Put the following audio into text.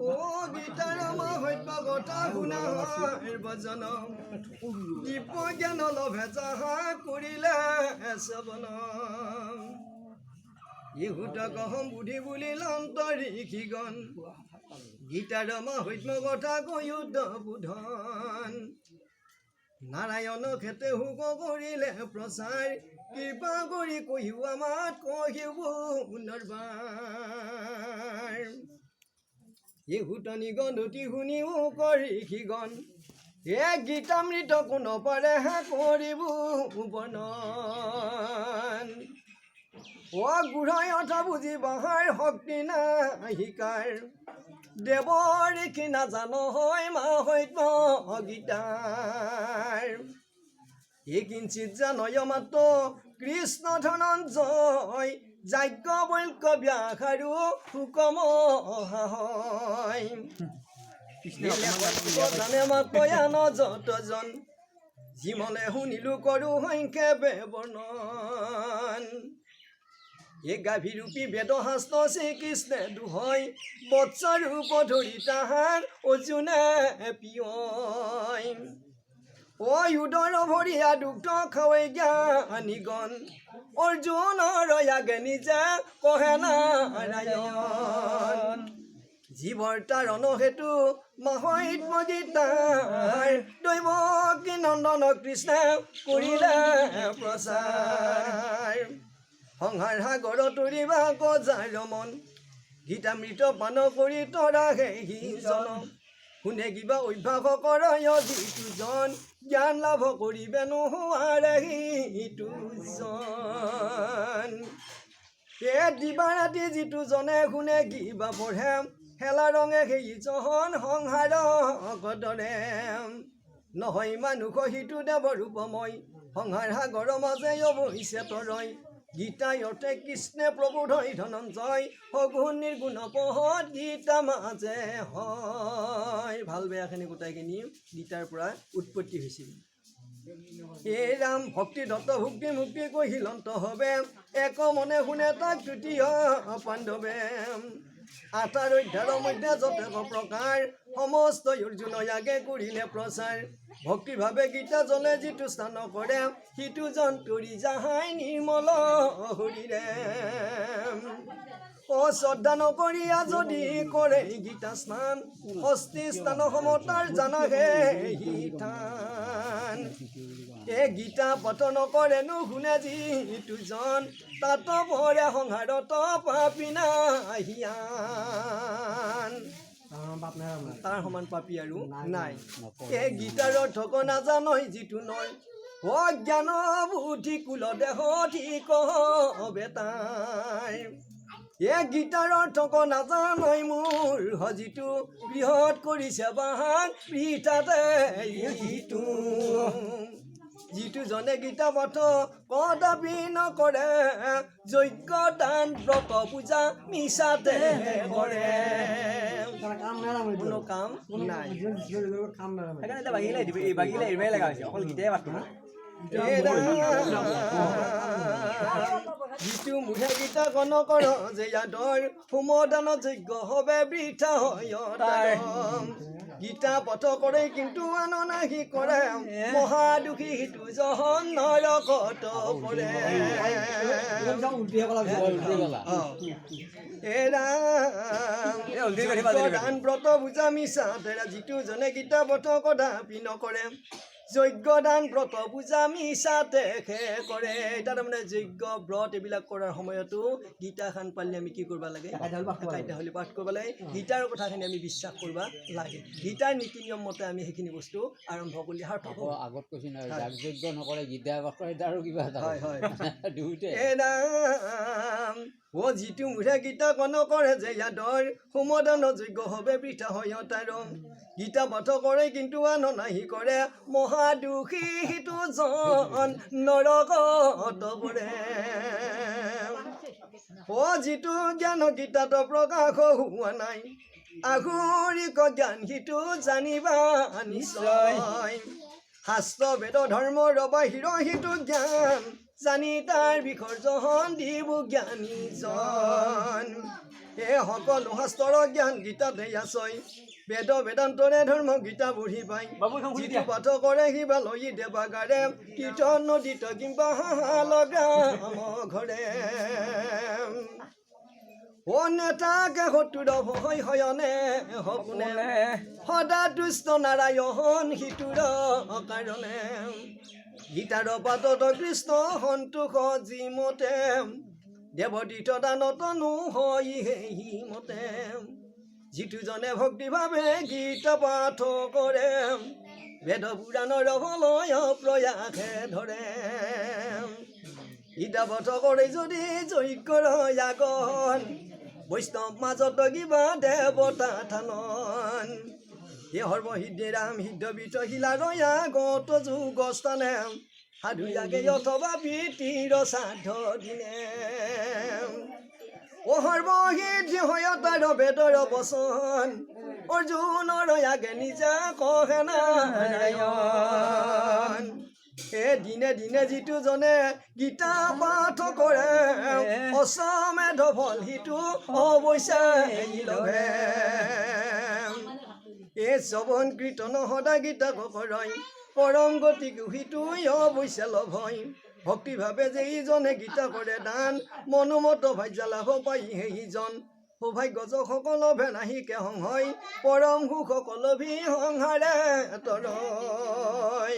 অ গীতাৰ মাহাত্ম্য কথা শুনা সৰ্বজন, দিব্য জ্ঞান লভে যাহা কৰিলে শ্ৰৱণ। ইহুত কহম বুদ্ধি বুলি লন্ত ঋষিগণ, গীতাৰ মাহাত্ম্য কথা কয়ুত বোধন। নাৰায়ণ খেতে সুখ কৰিলে প্ৰচাৰ, কৃপা কৰি কহিও আমাত কহিব পুনৰ্বাৰ। ইহুতনি গন্ধতি শুনিও ঋষিগণ, এ গীতামৃত কোন পাৰে কৰিব বৰ্ণন। অ গূঢ় অৰ্থ বুজি বাহাৰ শক্তি নাহিকাৰ, দেৱ ঋষি নাজান হয় মাহাত্ম্য গীতাৰ। এই কিঞ্চিত জানয় মাত্ৰ কৃষ্ণ ধনঞ্জয়, যাজ্ঞবল্ক্য ব্যাস আৰু শুক মহাশয়। জানে মাত্ৰ আন যতজন, যিমনে শুনিলো কৰো সংক্ষেপে বৰ্ণন। এই গাভীৰূপী বেদশাস্ত্ৰ শ্ৰীকৃষ্ণে দুহয়, বৎস ৰূপ ধৰি তাহাৰ অৰ্জুনে পিয়য়। অ উদৰ ভৰিয়া দুগ্ধ খাৱৈ জ্ঞানীগণ, অৰ্জুনৰ আগে নিজে কহে নাৰায়ণ। জীৱৰ তাৰণ হেতু মাহাত্ম্য গীতাৰ, দৈৱকী নন্দন কৃষ্ণে কৰিলে প্ৰচাৰ। সংসাৰ সাগৰ তৰিবা গজাৰ মন, গীতামৃত পান কৰি তৰা সেই জন। শুনে কিবা অভ্যাস কৰয় যিটো জন, জ্ঞান লাভ কৰিবে নোহোৱাৰে সিটো জন। এ দিবা ৰাতি যিটো জনে শুনে কিবা পঢ়ে, হেলা ৰঙে সেই জহন সংসাৰ দৰে। নহয় মানুহ সিটো দেৱ ৰূপময়, সংসাৰ সাগৰ মাজে অৱশ্যে তৰয়। গীতা অৰ্থে কৃষ্ণে প্ৰবোধয় ধনঞ্জয়, সগুণ নিৰ্গুণ পহত গীতা মাজে হয়। ভাল বেয়াখিনি গোটাইখিনি গীতাৰ পৰা উৎপত্তি হৈছিল। হে ৰাম, ভক্তি দত্ত ভুক্তি মুক্তি কহিলন্ত হবে, এক মনে শুনে তাক তৃতীয় পাণ্ডৱে। আঠাৰ অধ্যায়ৰ মধ্যে যতেক প্ৰকাৰ, সমস্ত অৰ্জুন আগে কৰিলে প্ৰচাৰ। ভক্তিভাৱে গীতা জলে যিটো স্নান কৰে, সিটো জন তৰি যাহাই নিৰ্মল শৰীৰে। অশ্ৰদ্ধা নকৰিয়া যদি কৰে গীতা স্নান, ষষ্ঠী স্থান সমতাৰ জানাহে থান। এ গীতা পাঠ নকৰে নুশুনে যিটো জন, তাত পৰে সংসাৰত পাপী নাহিয়ান। তাৰ সমান পাপী আৰু নাই। এ গীতাৰ অৰ্থক নাজানই যিটো নয়, অজ্ঞান বুদ্ধি কুল দেহ ঠিক বেতাই। এ গীতাৰ অৰ্থক নাজানই মোৰ যিটো, গৃহত কৰিছে বাহান বৃথাতে ইটো। যিটো জনে গীতা পাঠ কদাপি নকৰে, যজ্ঞ দান ব্ৰত পূজা মিছাতে কৰে, কোনো কাম নাই। সেইকাৰণে এতিয়া বাকীগিলা দিব, এই বাকীগিলা এৰিবাই লগা হৈছে, অকল গীতাই পাঠ কৰিব। এ ৰাম, যিটো মুখে গীতা কন কৰ যে ইয়াদৰ, সোমদান যজ্ঞ হবে বৃথা হয় তাৰ। গীতা পাঠ কৰে কিন্তু আন নাহি কৰে, মহাদুখী সিটো জহন নৰকত পৰে। অ। এ ৰাম, দান ব্ৰত পূজা মিছা তেৰা, যিটো জনে গীতা পাঠ কদাপি নকৰে, যজ্ঞ দান ব্ৰত পূজা মিছাতে কৰে। এতিয়া তাৰমানে যজ্ঞ ব্ৰত এইবিলাক কৰাৰ সময়তো গীতাখন পাৰিলে আমি কি কৰিব লাগে? একাধ্যায় হ'লে পাঠ কৰিব লাগে। গীতাৰ কথাখিনি আমি বিশ্বাস কৰিব লাগে। গীতাৰ নীতি নিয়ম মতে আমি সেইখিনি বস্তু আৰম্ভ কৰিলে সাৰ্থক আকৌ হ'ব। আগত কৈছো নহয়, যাগ যজ্ঞ নকৰে, গীতা পাঠ কৰে, তাৰো কিবা এটা হয়। দুয়োটাই। এ ৰাম, অ যিটো মুখে গীতা কন কৰে যে ইয়াদৰ, সোমদান যোগ্য হবে বৃথা হয় তাৰ। গীতা পাঠ কৰে কিন্তু আন নাহি কৰে, মহাদুখী সিটো জন নৰকত পৰে। অ যিটো জ্ঞান গীতাত প্ৰকাশ হোৱা নাই, আঘুৰিক জ্ঞান সিটো জানিবা নিশ্চয়। শাস্ত্ৰ বেদ ধৰ্ম বাহিৰ সিটো জ্ঞান জানি তাৰ বিসৰ্জন দিব জ্ঞানীজন। এই সকলো শাস্ত্ৰৰ জ্ঞান গীতাতে আছয়, বেদ বেদান্তৰে ধৰ্ম গীতা বুঢ়ি পাই। বাবু, এইখন খুলি যিটো দিয়া। পাঠ কৰে শিৱালয়ী দেৱাগাৰে, তীৰ্থ নদীত কিম্বা শালগ্ৰাম ঘৰে। অ নেতাকে শত্ৰুৰ ভয় হয়নে সপোনে, সদা তুষ্ট নাৰায়ণ সিটোৰ কাৰণে। গীতাৰ পাতত কৃষ্ণ সন্তোষ যিমতে, দেৱতীৰ্থ দানত নোহয় সেই মতে। যিটোজনে ভক্তিভাৱে গীতা পাঠ কৰে, বেদ পুৰাণৰ ফলয় প্ৰয়াসে ধৰে। গীতা পাঠ কৰে যদি যজ্ঞৰ আগন, বৈষ্ণৱ মাজত কিবা দেৱতা থানন। হে সৰ্বসিদ্ধি ৰাম সিদ্ধবিত শিলাৰ আগত যোগ স্থানে, সাধু আগে অথবা পিতৃৰ শ্ৰাদ্ধ দিনে। অ সৰ্বসিদ্ধি হয় তাৰ বেদৰ বচন, অৰ্জুনৰ আগে নিজা কহে নাৰায়ণ। এ দিনে দিনে যিটো জনে গীতা পাঠ কৰে, অশ্বমেধ ফল সিটো অৱশ্যে লভে। এ শ্ৰৱণ কীৰ্তন সদা গীতা কৰয়, পৰম গতিক সিটো অৱশ্যে লভয়। ভক্তিভাৱে যে ইজনে গীতা কৰে দান, মনোমত ভাগ্য লাভ পাই সেইজন। সৌভাগ্য সকল ভেনাহিকে সংশয়, পৰম সুখ সকলভি সংসাৰে তৰয়।